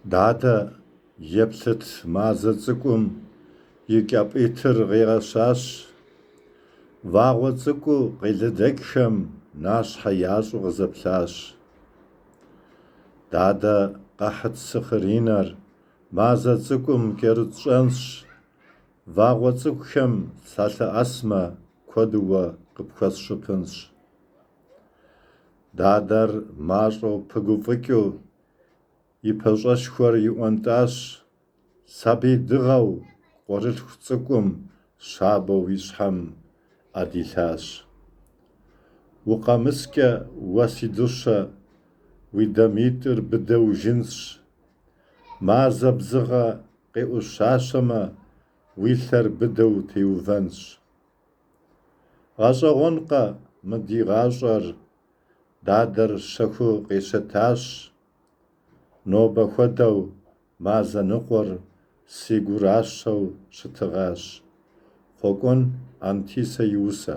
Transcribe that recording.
Дадэ, еплъыт, мазэ цӏыкӏум и кӏапитӏыр къигъэщащ. Вагъуэ цӏыкӏуу къелыдэкӏхэм нащхьэ ящӏу къызэплъащ. Дадэ, къэхьыт сыхъыринэр, мазэ цӏыкӏум кӏэрытщӏэнщ. Вагъуэ цӏыкӏухэм салъэӏэсмэ, куэду уэ къыпхуэсщыпынщ. Дадэр мащӏэу пыгуфӏыкӏыу и пащӏэшхуэр иӏуэнтӏащ, сабий дыгъэу къуэрылъху цӏыкӏум щабэу и щхьэм ӏэ дилъащ. Укъэмыскӏэ уэ си дыщэ, уи дамитӏыр быдэу жынщ. Мазэ бзыгъэ къеӏущащэмэ, уи лъэр быдэу теувэнщ. Гъэщӏэгъуэнкъэ мы ди гъащӏэр, дадэр щэхуу къещэтащ. Нобэ хуэдэу мазэ ныкъуэр си гуращэу щытыгъащ. Хъуэкӏуэн Антисэ и усэ.